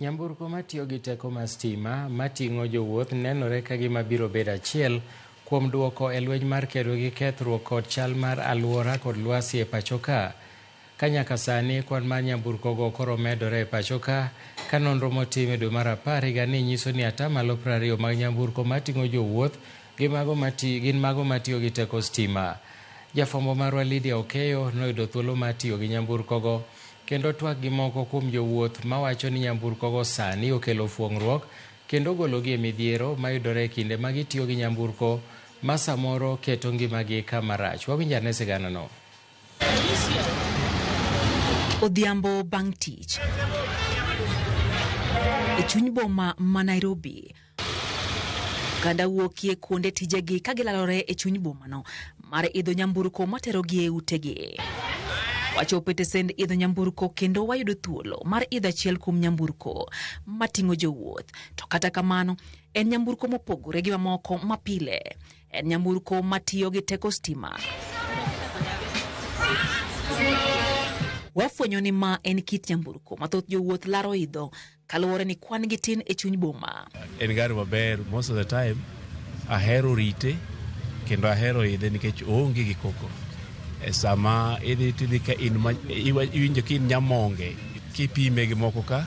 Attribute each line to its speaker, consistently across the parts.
Speaker 1: Nyamburko matiyo gi teko mar stima mating'o jowuoth nenore ka gima biro bedo achiel kuom duoko e lweny mar kedo gi kethruok kod chal mar aluora kod lwasi e pachoka. Ka nyaka sani kwan mar nyamburkogo koro medore e pachoka ka nonro motim e dwe mar apar higani nyiso ni atamalo 20 mag nyamburko mating'o jowuoth gi mago mati, gin mago matiyo gi teko stima. Jafwambo marwa Lydia Okeyo noyudo thuolo mar tiyo gi nyamburkogo kendo twak gi moko kuom jowuoth mawacho ni nyamburkogo sani okelo fuong'ruok kendo gologi e midhiero mayudore e kinde ma gitiyo gi nyamburko ma samoro keto ngimagi kama rach. Wawinj ane siganano.
Speaker 2: Odhiambo bang' tich e chuny boma ma Nairobi, oganda wuokie kuonde tijegi ka gilalore e chuny bomano mar idho nyamburko materogi e utegi. Wachopo e tesend idho nyamburko kendo wayudo thuolo mar idho achiel kuom nyamburko mating'o jowuoth. To kata kamano, en nyamburko mopogore gi mamoko mapile. En nyamburko matiyo gi teko stima. Wafwenyo ni ma en kit nyamburko ma thoth jowuoth laro idho kaluwore ni kwan gi tin e chuny boma.
Speaker 3: En gari maber most of the time ahero rite kendo ahero idhe nikech oonge gi koko. E sama idhi tidhi ka in iwinjo ka in nyamonge kipime gi moko ka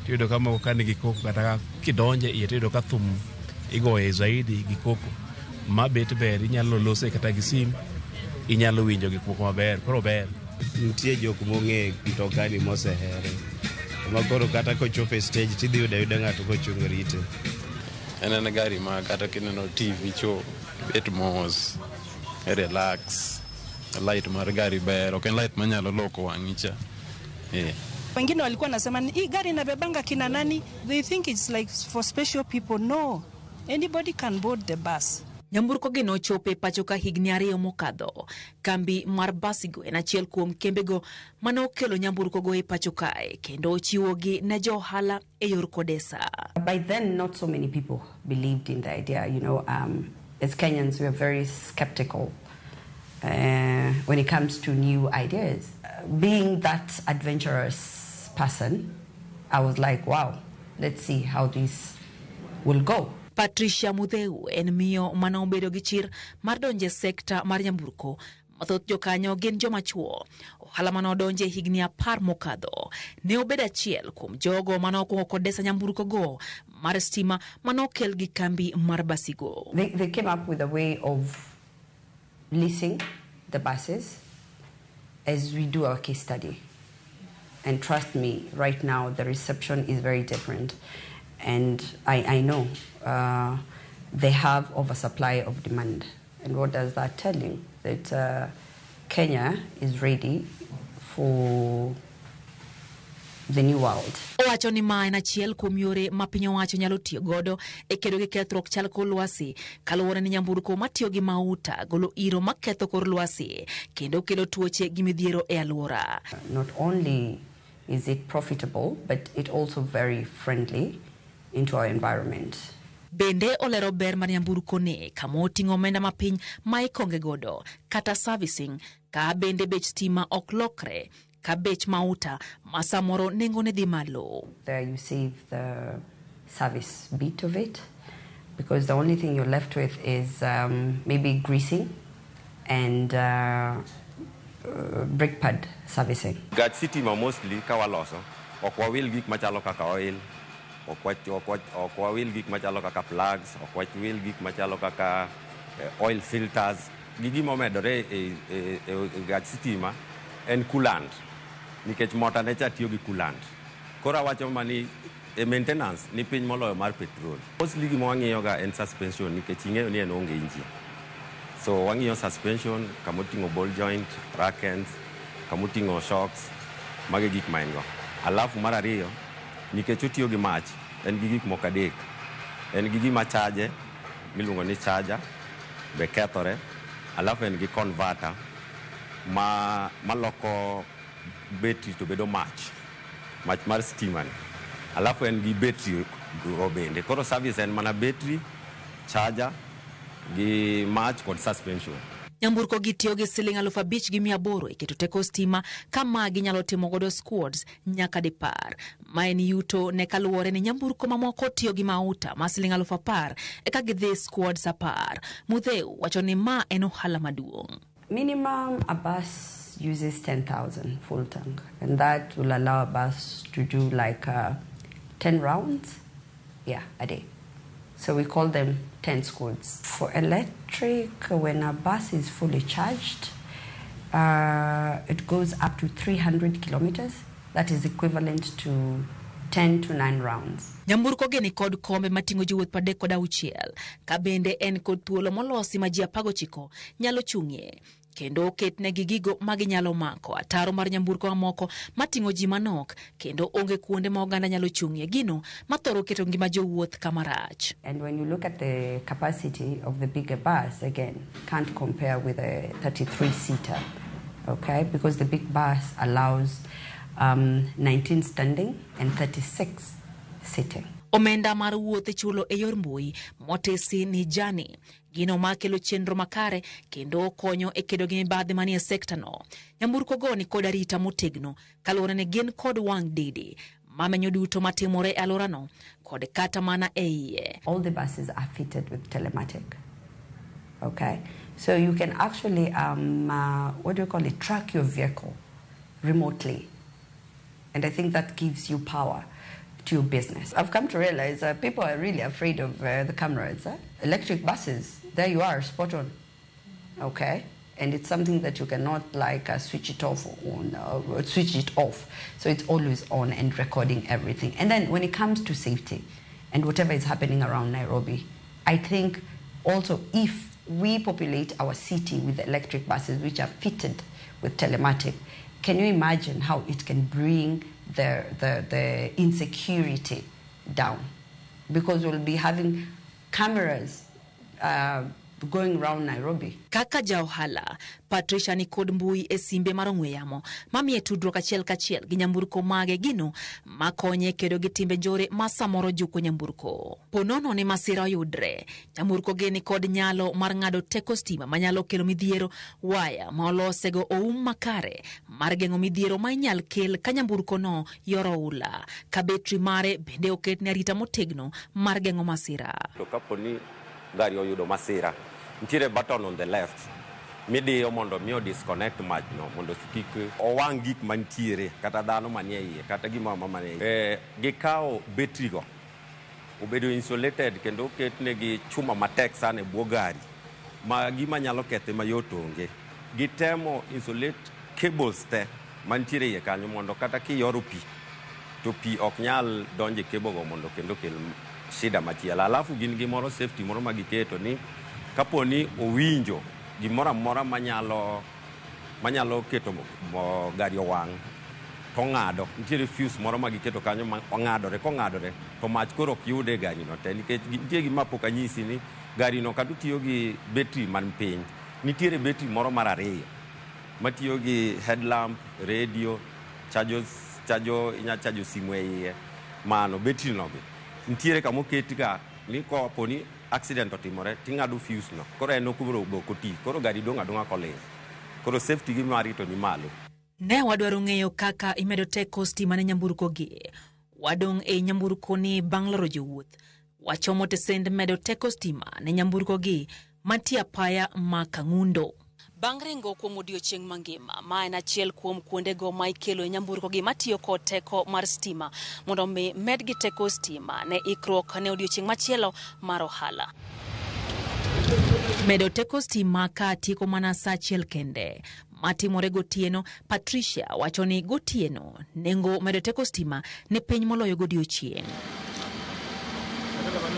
Speaker 3: tiyudo ka moko ka nigi koko kata ka kidonjo e iye tiyudo ka thum igoye zaidi gi koko. Ma bet ber inyalo lose kata gi sim inyalo winjo gik moko maber koro ber.
Speaker 4: Nitie jok mong'e mtokani mosehere ma koro kata kochopo e stage tidhi yudo ayuda ng'ato kochung' rite.
Speaker 5: En en gari ma kata kineno TV cho bet mos, relax. Light mar gari ber, ok en light manyalo loko wang'i cha. Eh.
Speaker 6: Wengine walikuwa nasema hii gari inabebanga kina nani? They think it's like for special people. No, anybody can board the bus.
Speaker 2: Nyamburko gi nochopo e pacho ka higni 2 mokadho. Kambi mar Basigo en achiel kuom kembego mane okelo nyamburkogo e pacho kae kendo ochiwogi ne jo ohala e yor kodesa.
Speaker 7: By then, not so many people believed in the idea. As Kenyans, we are very skeptical when it comes to new ideas. Being that adventurous person, I was like, wow, let's see how this will go.
Speaker 2: Patricia Mutheu en miyo mane obedo gi chir mar donjo e sekta mar nyamburko. Mathoth jokanyo gin joma chuo. Ohala mane odonje higni 10 mokadho ne obedo achiel kuom jogo mane okwongo kodesa nyamburko go mar stima mane okel gi kambi mar Basigo.
Speaker 7: They came up with a way of leasing the buses as we do our case study. And trust me, right now the reception is very different. And I know they have oversupply of demand. And what does that tell you? That Kenya is ready for the new world.
Speaker 2: Owacho ni ma en achiel kuom yore ma piny owacho nyalo tiyo godo e kedo gi kethruok chal kor lwasi kaluwore ni nyamburko matiyo gi mauta golo iro maketho kor lwasi kendo kelo tuoche gi midhiero e alwora.
Speaker 7: Not only is it profitable, but it also very friendly into our environment.
Speaker 2: Bende olero ber mar nyamburko ni kama oting'o omenda mapiny ma ikonge godo kata servicing ka bende bech stima ok lokre ka bech mauta ma samoro nengone dhi malo.
Speaker 7: There you save the service bit of it because the only thing you're left with is maybe greasing and brake pad servicing.
Speaker 8: Gach sitima mostly ka waloso ok wawil gik machalo kaka oil, ok wawil gik machalo kaka plugs, ok wawil gik machalo kaka oil filters. Gi gima omedore e gach sitima en coolant nikech mota ne cha tiyo gi coolant. Koro awacho mani e maintenance ni piny moloyo mar petrol. Mostly gima wang'iyo ga en suspension nikech ing'eyo ni en onge engine. So wang'iyo suspension, kama oting'o ball joint, rack ends, kama oting'o shocks, mago e gik ma en go. Alafu mar ariyo, nikech otiyo gi mach, en gi gik moko adek. En gi gima charge, miluongo ni charger, be kethore. Alafu en gi converter maloko betri to bedo mach, mach mar stima ni. Alafu en gi betri go bende. Koro service en mana betri, charger, gi mach kod suspension.
Speaker 2: Nyamburko gi tiyo gi siling 5,800 e keto teko stima ka ma ginyalo timo godo squads nyaka dipar. Ma en yuto ne kaluwore ni nyamburko mamoko tiyo gi mauta ma siling 10,000 eka gidhi squads 10. Mutheu wacho ni ma en ohala maduong'.
Speaker 7: Minimum a bus uses 10,000 full tank, and that will allow a bus to do like 10 rounds, yeah, a day. So we call them 10 squads. For electric, when a bus is fully charged, it goes up to 300 kilometers. That is equivalent to 10 to 9 rounds.
Speaker 2: Nyamburko gi ni kod kombe mating'o jowuoth 36, ka bende en kod thuolo molosi ma ji 19 nyalo chung'ie. Kendo oketnegi gigo ma ginyalo mako ataro mar nyamburko mamoko mating'o ji manok kendo onge kuonde ma oganda nyalo chung'ie, gino mathoro keto ngima jowuoth kama rach.
Speaker 7: And when you look at the capacity of the bigger bus, again, can't compare with a 33-seater, okay? Because the big bus allows 19 standing and 36 sitting.
Speaker 2: Omenda mar wuoth ichulo e yor mbui motesi ni Jani, gino makelo chenro makare kendo konyo e kedo gi mibadhi manie sekta no. Nyamburko go ni kod arita motegno kaluwore ni gin kod wang' didi mamenyo duto matimore e alworano kod kata mana e iye.
Speaker 7: All the buses are fitted with telematic, okay? So you can actually, what do you call it, track your vehicle remotely. And I think that gives you power to your business. I've come to realize that people are really afraid of the cameras. Eh? Electric buses, there you are, spot on, okay? And it's something that you cannot like switch it off on, switch it off. So it's always on and recording everything. And then when it comes to safety and whatever is happening around Nairobi, I think also if we populate our city with electric buses which are fitted with telematic, can you imagine how it can bring the insecurity down? Because we'll be having cameras going round Nairobi.
Speaker 2: Kaka ja ohala, Patricia ni kod mbui e simbe mar ong'we yamo mamiye tudruok achiel kachiel gi nyamburko mage, gino makonye kedo gi timbe njore ma samoro juko nyamburko. Ponono ni masira oyudre, nyamburko gi ni kod nyalo mar ng'ado teko stima manyalo kelo midhiero, waya ma olosego oum makare mar geng'o midhiero ma inyal kel ka nyamburko no yoro oula, ka betri mare bende oketne arita motegno mar geng'o masira.
Speaker 8: To kapo ni gari oyudo masira, nitiere button on the left midiyo mondo mi o disconnect mach no mondo kik owang' gik mantiere kata dhano manie iye kata gimoro amora manie iye. Gikawo betri go obedo insulated kendo oketnegi chuma matek sana e bwo gari ma gima nyalo kethe mayot onge. Gitemo insulate cables te mantiere iye kanyo mondo kata kiyoro pi to pi ok nyal donjo e cable go mondo kendo kel shida machielo. Alafu gin gi moro safety moro ma giketo ni kapo ni owinjo gimoro amora manyalo keto gari owang' to ong'ado. Nitiere fuse moro ma giketo kanyo ma ong'adore, kong'adore to mach koro ok yude e gari no te, nikech nitie gima pok anyisi ni gari no kata otiyo gi betri man piny, nitiere betri moro mar ariyo matiyo gi headlamp, radio, chajo inya chajo simu e iye. Mano betri no be nitiere kama oket ga ni kapo ni accident otimore ting'ado fuse no, koro en ok obiro ok oti, koro gari dong' adong'a koling'. Koro safety gi mari to ni malo.
Speaker 2: Ne wadwaro ng'eyo kaka imedo teko stima ne nyamburko gi. Wadong' e nyamburko ni bang' loro jowuoth. Wachomo tesend medo teko stima ne nyamburko gi mantie apaya ma Kang'undo. Bang' ringo kuom odiochieng' mangima, ma en achiel kuom kuondego ma ikelo e nyamburko gi matiyo kod teko mar stima mondo mi medgi teko stima ne ikruok ne odiochieng' machielo mar ohala. Medo teko stima ka tieko mana saa achiel kende matimore gotieno, Patricia wacho ni gotieno nengo medo teko stima ne piny moloyo godiochieng'.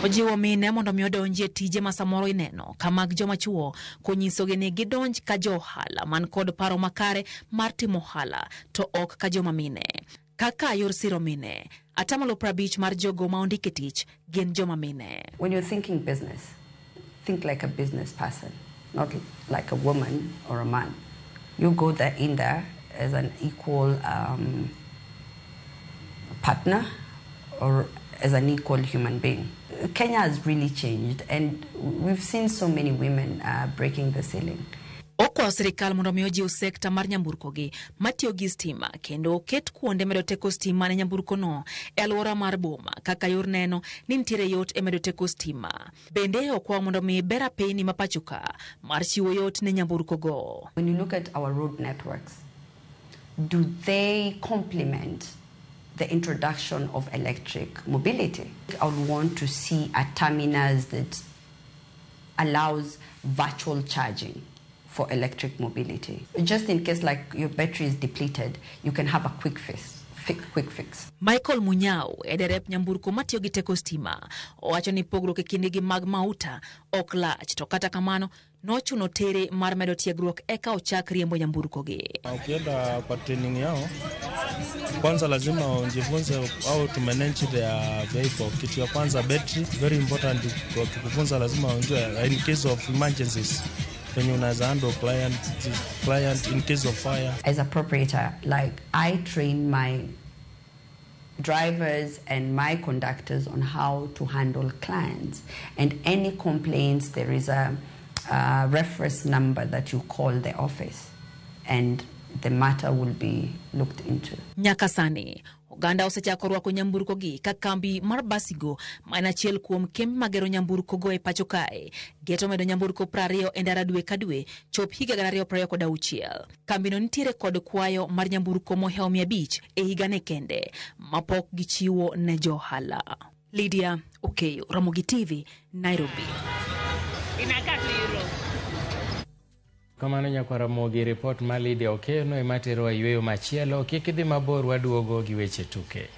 Speaker 2: Ojiwo mine mondo mi odonji e tije ma samoro ineno ka mag joma chuo, konyisogi ni gidonj ka jo ohala man kod paro makare mar timo ohala to ok ka joma mine. Kaka yor siro mine, 50% mar jogo ma ondike tich gin joma mine.
Speaker 7: When you're thinking business, think like a business person, not like a woman or a man. You go there in there as an equal partner or as an equal human being. Kenya has really changed, and we've seen so many women breaking the ceiling.
Speaker 2: Okwayo sirikal mondo mi ojiw sekta mar nyamburkogi matiyo gi stima kendo oket kuonde medo teko stima ne nyamburkono e alwora mar boma kaka yor neno ni nitiere yot e medo teko stima. Bende okwayo mondo mi ber apeyni ma pacho ka mar chiwo yot ne nyamburkogo.
Speaker 7: When you look at our road networks, do they complement the introduction of electric mobility? I would want to see a terminus that allows virtual charging for electric mobility. Just in case, like, your battery is depleted, you can have a quick fix. Quick fix.
Speaker 2: Michael Munyao e derep nyamburko matiyo gi teko stima owacho ni pogruok e kindgi mag mauta ok lach, to kata kamano nochuno tere mar medo tiegruok eka ochak riembo nyamburko gi.
Speaker 9: Ukienda kwa training yao, kwanza lazima ujifunze how to manage their vehicle. Kitu ya kwanza, battery, very important. Wakikufunza lazima ujue in case of emergencies venye unaweza handle client in case of fire.
Speaker 7: As a proprietor, like, I train my drivers and my conductors on how to handle clients. And any complaints, there is a reference number that you call the office and the matter will be looked into.
Speaker 2: Nyaka sani oganda osechako rwako nyamburko gi ka kambi mar Basigo, ma en achiel kuom kembe magero nyamburko go e pacho kae, geto medo nyamburko 20 e ndara dwe ka dwe chop higa 2026. Kambino nitiere kod kwayo mar nyamburko mohewo 500 e higane kende mapok gichiwo ne johala. Lydia Okeyo, Ramogi TV, Nairobi.
Speaker 10: Inakaa tu Europe.
Speaker 1: Kamano nyakwa Ramogi, ripot mar Lydia Okeyo no ema terowa yueyo machielo. Kik idhi mabor, waduogo gi weche tuke.